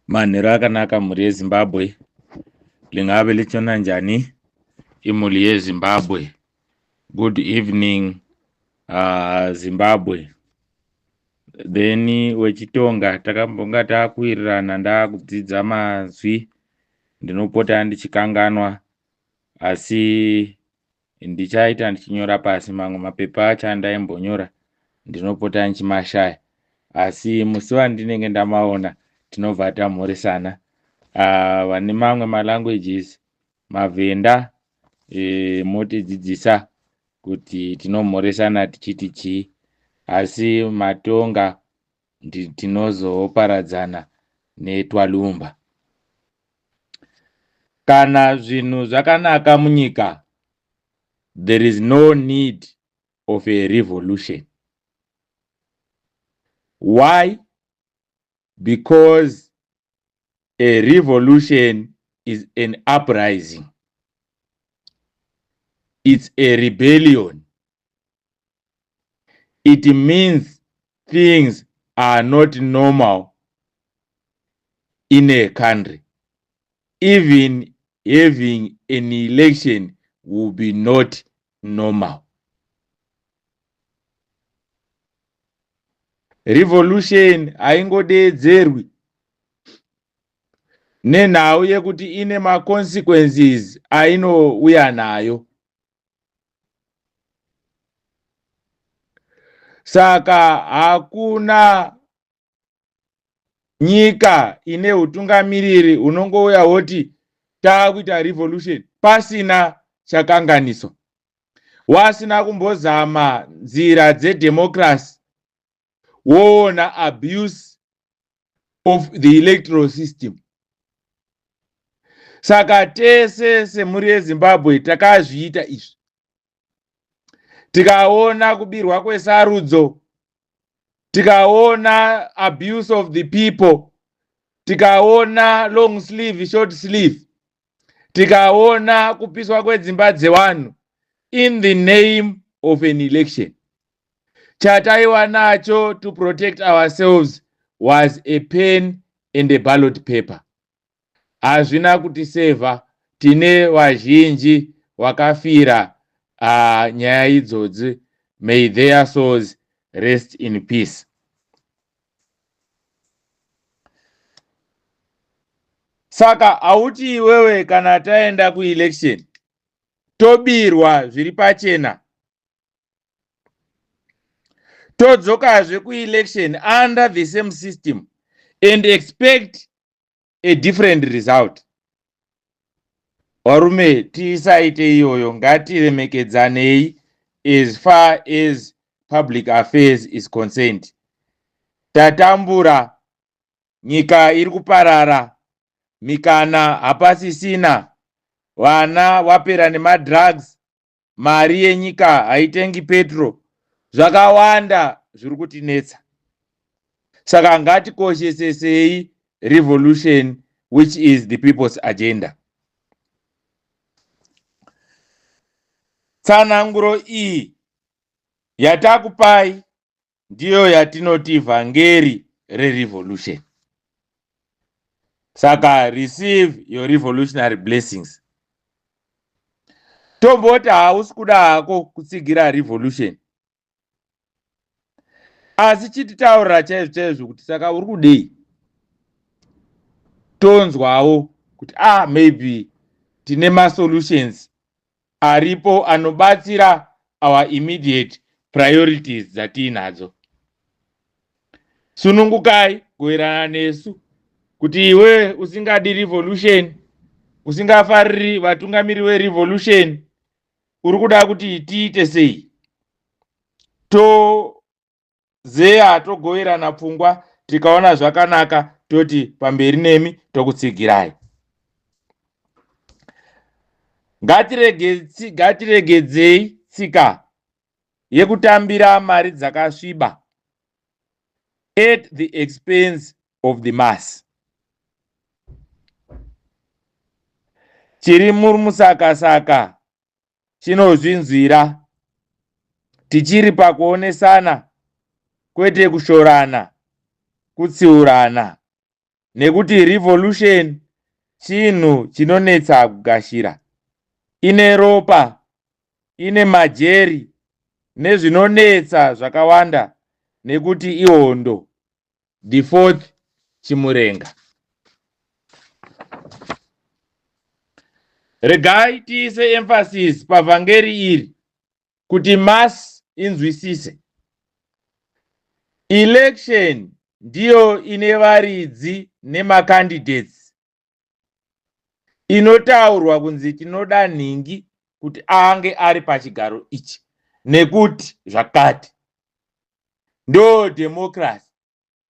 Manheru akanaka mhuri yeZimbabwe. Lingabe litshona njani imuli yeZimbabwe? Good evening Zimbabwe. Then wechitonga takambonga takuwirirana ndakudzidza mazwi ndinopota ndichikanganwa asi ndichaita ndichinyora pasi mamwe mapepa acho andaimbonyora ndinopota ndichimashaya asi musi wandinenge ndamaona tinobva tamhoresana. Vane mamwe malanguages mavhenda motidzidzisa kuti tinomhoresana tichiti chii asi matonga tinozoparadzana netwalumba. Kana zvinhu zvakanaka munyika, there is no need of a revolution. Why? Because a revolution is an uprising. It's a rebellion. It means things are not normal in a country. Even having an election will be not normal. Revolution haingodeedzerwi nenhau yekuti ine maconsequences ainouya nayo. Saka hakuna nyika ine hutungamiriri hunongouya hoti taakuita revolution pasina chakanganiswa, wasina kumbozama nzira dzedemocracy, woona abuse of the electoral system. Saka tese semhuri yeZimbabwe takazviita izvi, tikaona kubirwa kwesarudzo, tikaona abuse of the people, tikaona long sleeve short sleeve, tikaona kupiswa kwedzimba dzevanhu in the name of an election. Chataiwa nacho to protect ourselves was a pen and a ballot paper. Hazvina kutisevha, tine vazhinji vakafira nyaya idzodzi. May their souls rest in peace. Saka hauti iwewe kana taenda kuelection tobirwa zviri pachena, todzokazve kuelection under the same system and expect a different result. Varume, tisaite iyoyo, ngatiremekedzanei as far as public affairs is concerned. Tatambura, nyika iri kuparara, mikana hapasisina, vana wapera nemadrugs, mari yenyika haitengi petro, zvakawanda zviri kutinetsa. Saka ngatikoshesesei revolution, which is the people's agenda. Tsananguro iyi yatakupai ndiyo yatinoti vhangeri rerevolution. Saka receive your revolutionary blessings. Tomboti hausi kuda hako kutsigira revolution, asi chititaurira chaizvo chaizvo kuti saka uri kudei, tonzwawo kuti maybe tine masolutions aripo anobatsira our immediate priorities dzatiinadzo. Sunungukai kuerana nesu kuti iwe usingadi revolution, usingafariri vatungamiri verevolution, uri kuda kuti tiite sei? Tozeya, togoverana pfungwa, tikaona zvakanaka toti pamberi nemi, tokutsigirai. Ngatiregedzei tsika yekutambira mari dzakasviba at the expense of the mass. Chiri mumusakasaka chinozvinzwira. Tichiri pakuonesana, kwete kushorana, kutsiurana. Nekuti revolution chinhu chinonetsa kugashira. Ine ropa, ine majeri nezvinonetsa zvakawanda nekuti ihondo. The fourth Chimurenga. Regai tiise emphasis pavhangeri iri kuti mass inzwisise. Election ndiyo ine varidzi nemacandidates inotaurwa kunzi tinoda nhingi kuti ange ari pachigaro ichi nekuti zvakati. Ndo democracy.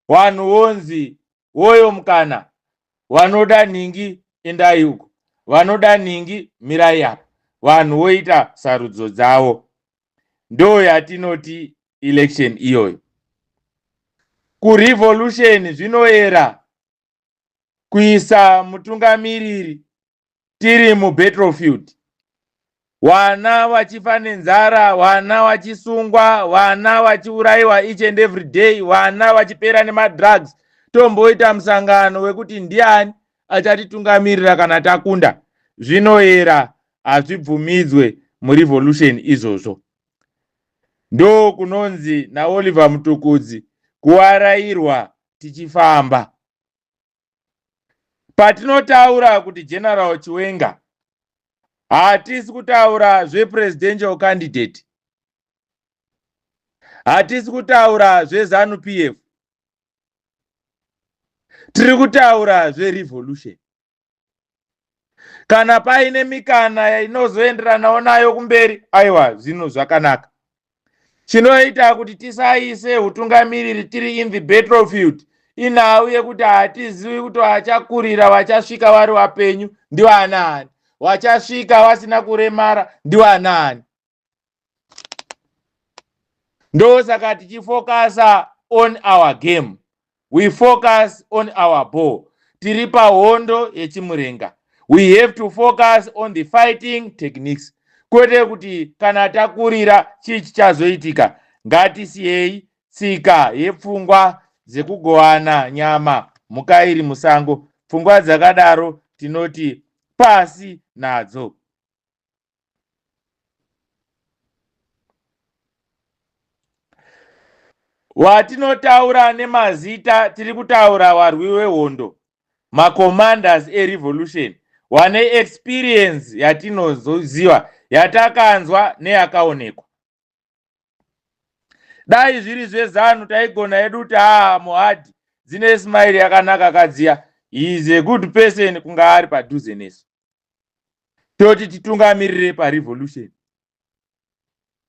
Vanhu vonzi woyo mukana, vanoda nhingi endai uko, vanoda nhingi mirai apa, vanhu voita sarudzo dzavo. Ndo yatinoti election iyoyo. Kurevolution zvinoera kuisa mutungamiriri tiri mubattlefield, vana vachifa nenzara, vana vachisungwa, vana vachiurayiwa each and every day, vana vachipera nemadrugs. Tomboita musangano wekuti ndiani achatitungamirira kana takunda. Zvinoera, hazvibvumidzwe murevolution izvozvo. Ndo kunonzi naOliver Mutukudzi kuwarairwa tichifamba. Patinotaura kuti General Chiwenga, hatisi kutaura zvepresidential candidate, hatisi kutaura zveZANU PF, tiri kutaura zverevolution. Kana paine mikana inozoenderanawo nayo kumberi, aiwa, zvinhu zvakanaka. Chinoita kuti tisaise utungamiriri tiri in the battlefield inhau yekuti hatizivi kuti vachakurira, vachasvika vari vapenyu ndivanaani, vachasvika vasina kuremara ndivanaani. Ndosaka tichifokasa on our game, we focus on our ball. Tiri pahondo yechimurenga, we have to focus on the fighting techniques, kwete kuti kana takurira chii chichazoitika. Ngatisiyei tsika yepfungwa dzekugowana nyama mhuka iri musango. Pfungwa dzakadaro tinoti pasi nadzo. Watinotaura nemazita, tiri kutaura varwi vehondo, macommanders erevolution, wane experience yatinozoziva, yatakanzwa neyakaonekwa. Dai zviri zveZANU, taigona yedu kuti haa, Mohadi dzine smile yakanaka kadziya, he is a good person, kunga ari padhuze nesu, toti titungamirire parevolution.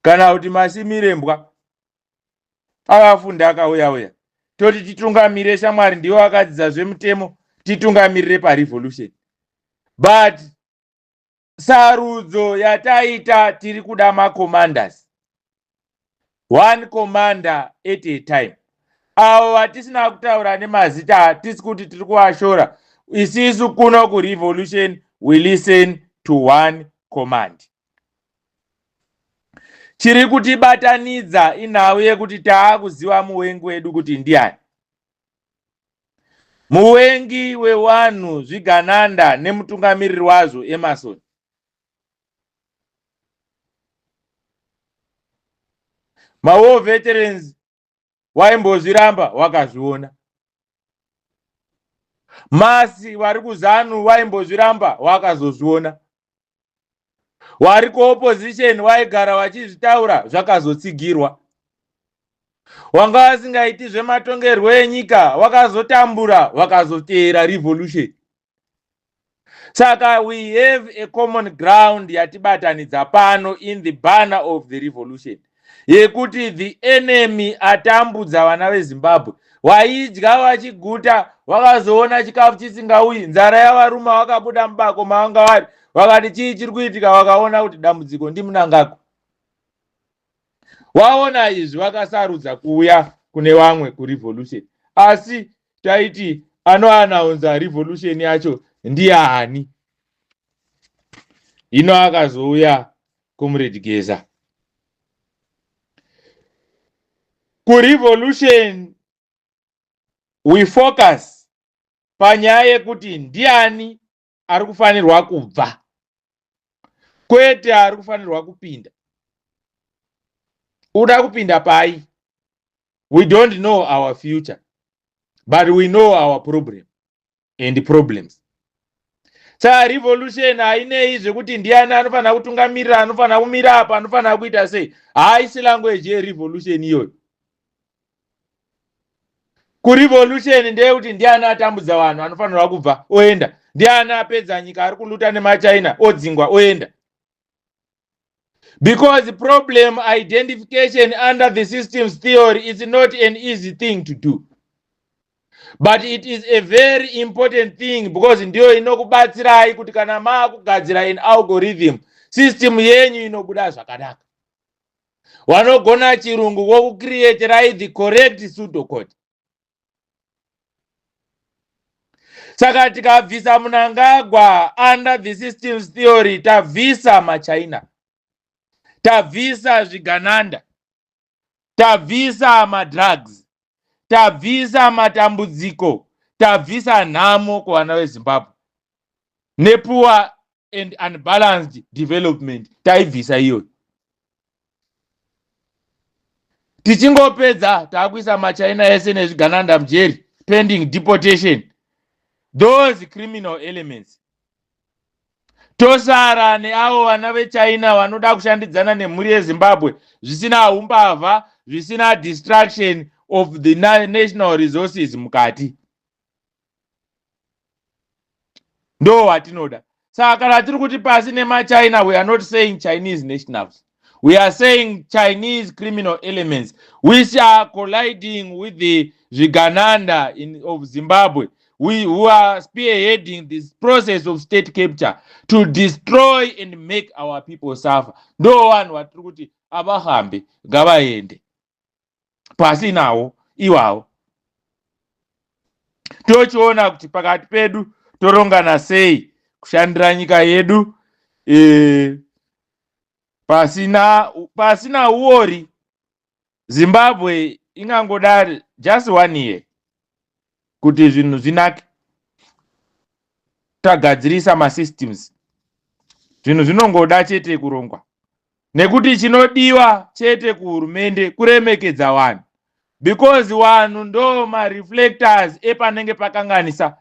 Kana kuti Masimirembwa akafunda, akauya uya, toti titungamire. Shamwari, ndiwo akadzidza zvemutemo, titungamirire parevolution. But sarudzo yataita, tiri kuda macommanders, one commander at a time. Avo vatisina kutaura nemazita, hatisi kuti tiri kuvashora. Isisu kuno kurevolution, we listen to one command. Chiri kutibatanidza inhau yekuti taakuziva muwengi wedu kuti ndiani. Muwengi wewanhu zvigananda nemutungamiriri wazvo Emmerson. Mawar veterans waimbozviramba, wakazviona. Masi vari kuZANU waimbozviramba, wakazozviona. Wari kuopposition waigara vachizvitaura, zvakazotsigirwa. Wanga vasingaiti zvematongerwo enyika wakazotambura, wakazoteera revolution. Saka we have a common ground yatibatanidza pano in the banner of the revolution, yekuti the enemy atambudza vana veZimbabwe. Waidya vachiguta, vakazoona chikafu chisingauyi, nzara yavaruma, vakabuda mubako mavanga vari, vakati, "Chii chiri kuitika?" Vakaona kuti dambudziko ndiMnangagwa. Waona izvi, vakasarudza kuuya kune vamwe kurevolution. Asi taiti anoanaunza revolution yacho ndiani? Hino akazouya Comrade Geza kurevolution. We focus panyaya yekuti ndiani ari kufanirwa kubva, kwete ari kufanirwa kupinda. Uda kupinda pai? We don't know our future, but we know our problem and problems. Saka revolution hainei zvekuti ndiani anofanira kutungamirira, anofanira kumira apa, anofanira kuita sei. Haisi language yerevolution iyoyo. Kurevolution ndeyekuti ndiani atambudza vanhu anofanirwa kubva oenda, ndiani apedza nyika ari kuluta nemachina odzingwa oenda. Because problem identification under the systems theory is not an easy thing to do, but it is a very important thing, because ndiyo inokubatsirai kuti kana maakugadzira an algorithm, system yenyu inobuda zvakanaka. Vanogona chirungu vokucreaterai the correct pseudocode. Saka tikabvisa Mnangagwa under the systems theory, tabvisa machina, tabvisa zvigananda, tabvisa madrugs, tabvisa matambudziko, tabvisa nhamo kuvana veZimbabwe nepoor and unbalanced development, taibvisa iyoyo. Tichingopedza taakuisa machina ese nezvigananda mujeri pending deportation, those criminal elements. Tosara neavo vana vechina vanoda kushandidzana nemhuri yeZimbabwe zvisina umbavha, zvisina destruction of the national resources mukati. Ndo watinoda. Saka kana tiri kuti pasi nemachina, we are not saying Chinese nationals, we are saying Chinese criminal elements which are colliding with the zvigananda of Zimbabwe, we who are spearheading this process of state capture to destroy and make our people suffer. Ndo vanhu vatiri kuti avahambe, ngavaende pasi nawo iwawo. Tochiona kuti pakati pedu torongana sei kushandira nyika yedu pasina uori. Zimbabwe ingangoda just one year kuti zvinhu zvinake, tagadzirisa masystems. Zvinhu zvinongoda chete kurongwa, nekuti chinodiwa chete kuhurumende kuremekedza vanhu, because vanhu ndo mareflectors epanenge pakanganisa.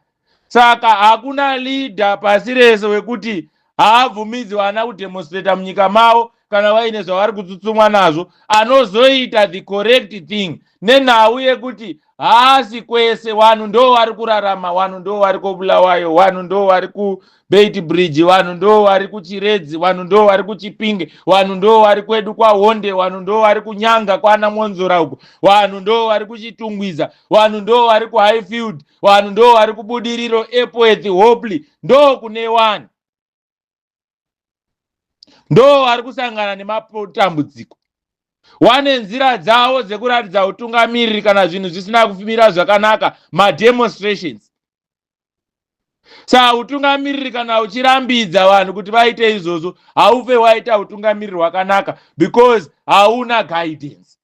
Saka hakuna leader pasi rese wekuti haabvumidzi vana kudemonstrata munyika mavo kana vaine zvavari kutsutsumwa nazvo, anozoita the correct thing, nenhau yekuti haasi kwese. Vanhu ndo vari kurarama, vanhu ndo vari kuBulawayo, vanhu ndo vari kuBeitbridge, vanhu ndo vari kuChiredzi, vanhu ndo vari kuChipinge, vanhu ndo vari kwedu kwaHonde, vanhu ndo vari kuNyanga kwana Monzora uko, vanhu ndo vari kuChitungwiza, vanhu ndo vari kuHighfield, vanhu ndo vari kuBudiriro, Epworth, Hopley. Ndo kune vanhu, ndo vari kusangana nematambudziko. Wane nzira dzavo dzekuratidza utungamiriri kana zvinhu zvisina kufumira zvakanaka, mademonstrations. Saka utungamiriri kana uchirambidza vanhu kuti vaite izvozvo, haufe waita utungamiriri hwakanaka, because hauna guidance.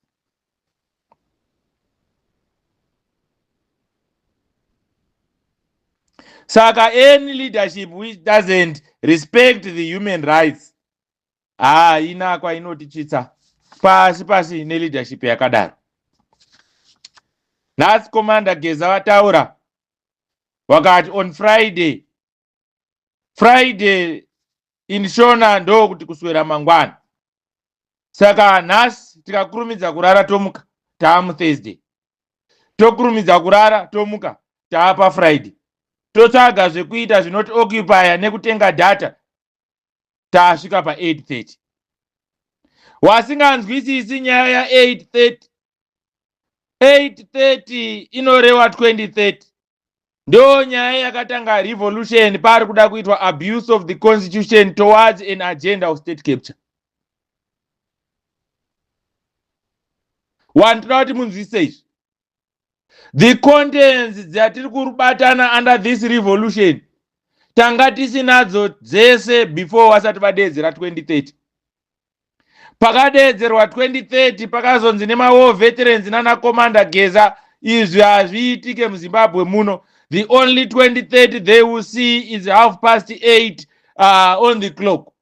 Saka any leadership which doesn't respect the human rights haina kwainotichitsa. Pasi pasi neleadership yakadaro. Nhasi Commander Geza vataura, vakati on Friday, Friday in Shona ndokuti kuswera mangwana. Saka nhasi tikakurumidza kurara tomuka taamuThursday, tokurumidza kurara tomuka taapa Friday, totsvaga zvekuita zvinoti occupya nekutenga data, tasvika pa8:30. Wasinganzwisisi nyaya ya8:30, 8:30 inoreva 2030. Ndo nyaya yakatanga revolution, pari kuda kuitwa abuse of the constitution towards an agenda of state capture. Wanhu, toda kuti munzwisise izvi. The contents dzatiri kubatana under this revolution tanga tisinadzo dzese before vasati vadeedzera 2030. Pakadeedzerwa 2030, pakazonzi nemawar veterans nana Commander Geza, izvi hazviitike muZimbabwe muno. The only 2030 they will see is 8:30 on the clock.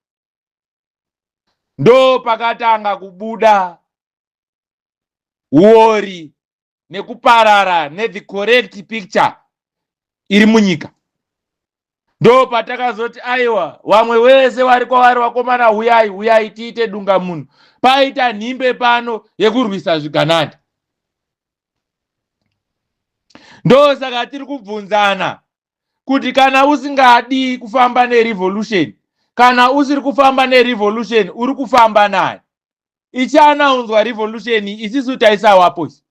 Ndo pakatanga kubuda uori nekuparara nethe correct picture iri munyika. Ndo patakazoti, aiwa, vamwe wese vari kwavari, vakomana, huyai, huyai tiite dunga munhu. Paita nhimbe pano yekurwisa zvigananda. Ndosaka tiri kubvunzana kuti kana usingadi kufamba nerevolution, kana usiri kufamba nerevolution, uri kufamba naye. Ichianaunzwa revolution, isisu taisawapo isi,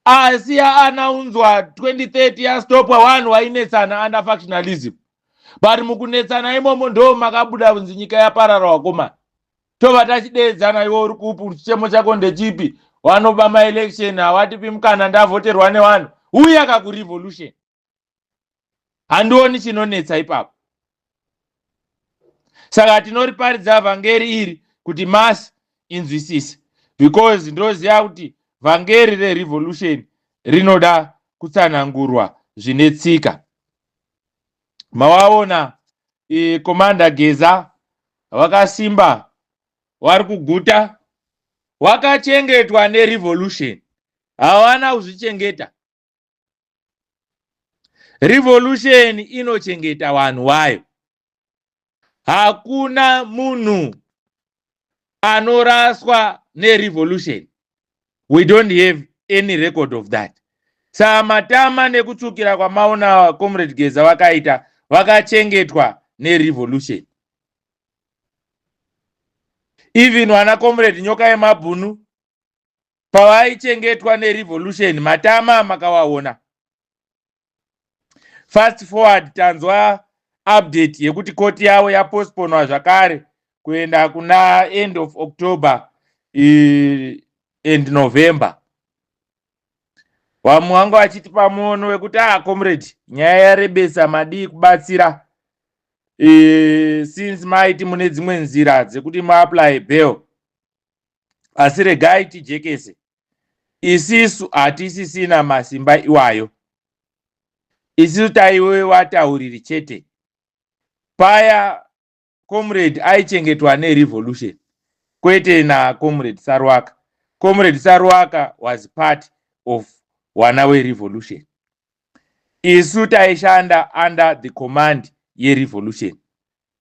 asi yaanaunzwa 2030 yastopwa. Vanhu vainetsana under factionalism, but mukunetsana imomo ndo makabuda kunzi nyika yaparara. Wakomana, tobva tachideedzana, iwe uri kupi? Chichemo chako ndechipi? Wanoba maelection, hawatipi mukana, ndavhoterwa nevanhu. Uya kakurevolution, handioni chinonetsa ipapo. Saka tinoriparidza vhangeri iri kuti mass inzwisise, because ndinoziva kuti vhangeri rerevolution rinoda kutsanangurwa zvine tsika. Mawaona Commander Geza vakasimba, vari kuguta, wakachengetwa nerevolution, havana kuzvichengeta. Revolution inochengeta vanhu vayo. Hakuna munhu anoraswa nerevolution. We don't have any record of that. Saka matama nekutsvukira kwamaona Comrade Geza vakaita, vakachengetwa nerevolution. Even vana Comrade Nyoka Yemabhunu pavaichengetwa nerevolution, matama makawaona. Fast forward, tanzwa update yekuti koti yavo yapostponwa zvakare kuenda kuna end of October and November. Vamwe vanga vachitipa muono wekuti, ah, comrade, nyaya yarebesa, madii kubatsira since maiti mune dzimwe nzira dzekuti maapply bail? Asi regai tijekese, isisu hatisisina masimba iwayo. Isisu taiwe vatauriri chete. Paya comrade aichengetwa nerevolution, kwete nacomrade Sarwaka. Comrade Sarwaka was part of wana werevolution. Isu taishanda under the command yerevolution.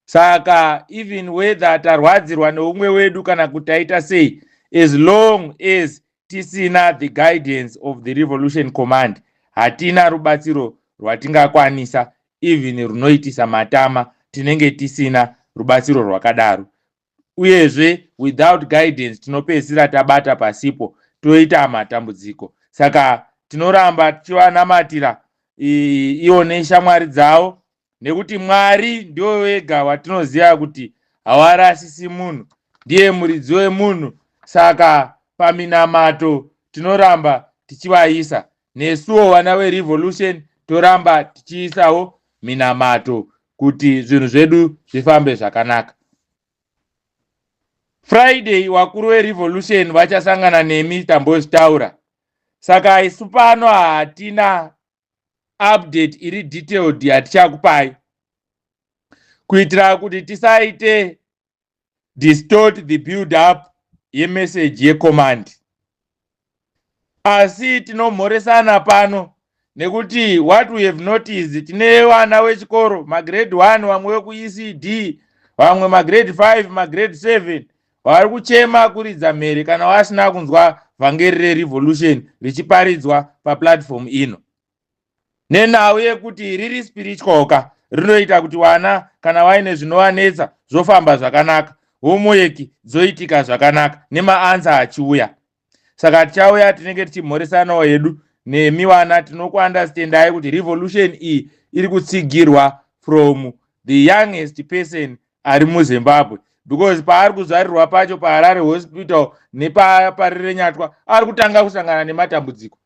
Saka even whether tarwadzirwa neumwe wedu kana kuti taita sei, as long as tisina the guidance of the revolution command, hatina rubatsiro rwatingakwanisa, even runoitisa matama. Tinenge tisina rubatsiro rwakadaro. Uyezve, without guidance tinopedzisira tabata pasipo, toita matambudziko. Saka tinoramba tichivanamatira ivo neshamwari dzavo, nekuti Mwari ndiwo wega watinoziva kuti hawarasisi munhu, ndiye muridzi wemunhu. Saka paminamato tinoramba tichivaisa, nesuwo vana verevolution toramba tichiisawo minamato kuti zvinhu zvedu zvifambe zvakanaka. Friday vakuru verevolution vachasangana nemi, tambozvitaura. Saka isu pano hatina update iri detailed yatichakupai, kuitira kuti tisaite distort the build up yemessage yecommand. Asi tinomhoresana pano, nekuti what we have noticed, tine vana vechikoro magrade 1, vamwe vekuECD, vamwe magrade 5, magrade 7, vari kuchema kuridza mhere kana vasina kunzwa vhangeri rerevolution richiparidzwa paplatform ino, nenhau yekuti riri spiritual ka, rinoita kuti vana kana vaine zvinovanetsa zvofamba zvakanaka, homework dzoitika zvakanaka, nemaanswer achiuya. Saka tichauya, tinenge tichimhoresanawo hedu nemi vana. Tinokuunderstandai kuti revolution iyi iri kutsigirwa from the youngest person ari muZimbabwe, because paari kuzvarirwa pacho paHarare Hospital nepaParirenyatwa, ari kutanga kusangana nematambudziko.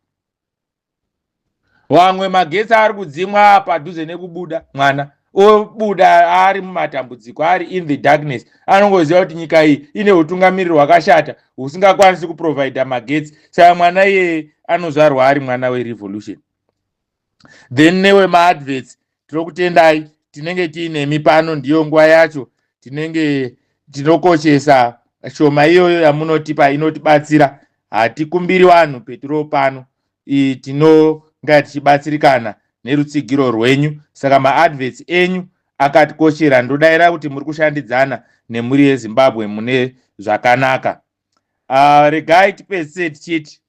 Vamwe magetsi ari kudzimwa padhuze nekubuda mwana, obuda ari mumatambudziko, ari in the darkness. Anongoziva kuti nyika iyi ine utungamiriri hwakashata husingakwanisi kuprovida magetsi. Saka mwana iyeye anozvarwa ari mwana werevolution. Then newe maadverts, tinokutendai. Tinenge tiinemi pano, ndiyo nguva yacho tinenge tinokoshesa shoma iyoyo yamunotipa, inotibatsira. Hatikumbiri vanhu peturo pano, tinonga tichibatsirikana nerutsigiro rwenyu. Saka maadverts enyu akatikoshera. Ndodayira kuti muri kushandidzana nemhuri yeZimbabwe mune zvakanaka. Regai tipedzise tichiti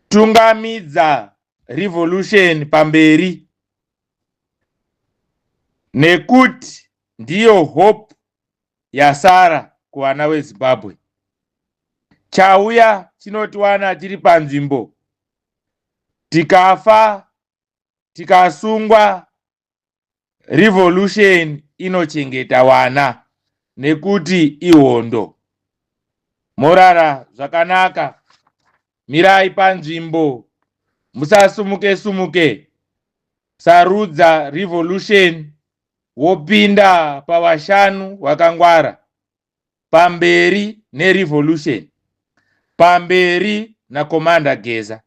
tungamidza revolution pamberi, nekuti ndiyo hope yasara kuvana veZimbabwe. Chauya chinotiwana tiri panzvimbo, tikafa, tikasungwa, revolution inochengeta wana nekuti ihondo. Morara zvakanaka, mirai panzvimbo, musasumuke sumuke. Sarudza revolution, wopinda pavashanu vakangwara. Pamberi nerevolution, pamberi naCommander Geza,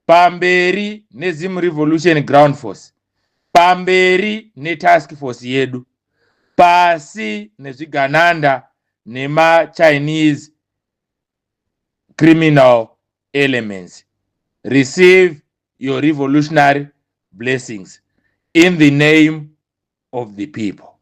pamberi neZim Revolution Ground Force, pamberi netask force yedu, pasi nezvigananda nemaChinese criminal elements. Receive your revolutionary blessings in the name of the people.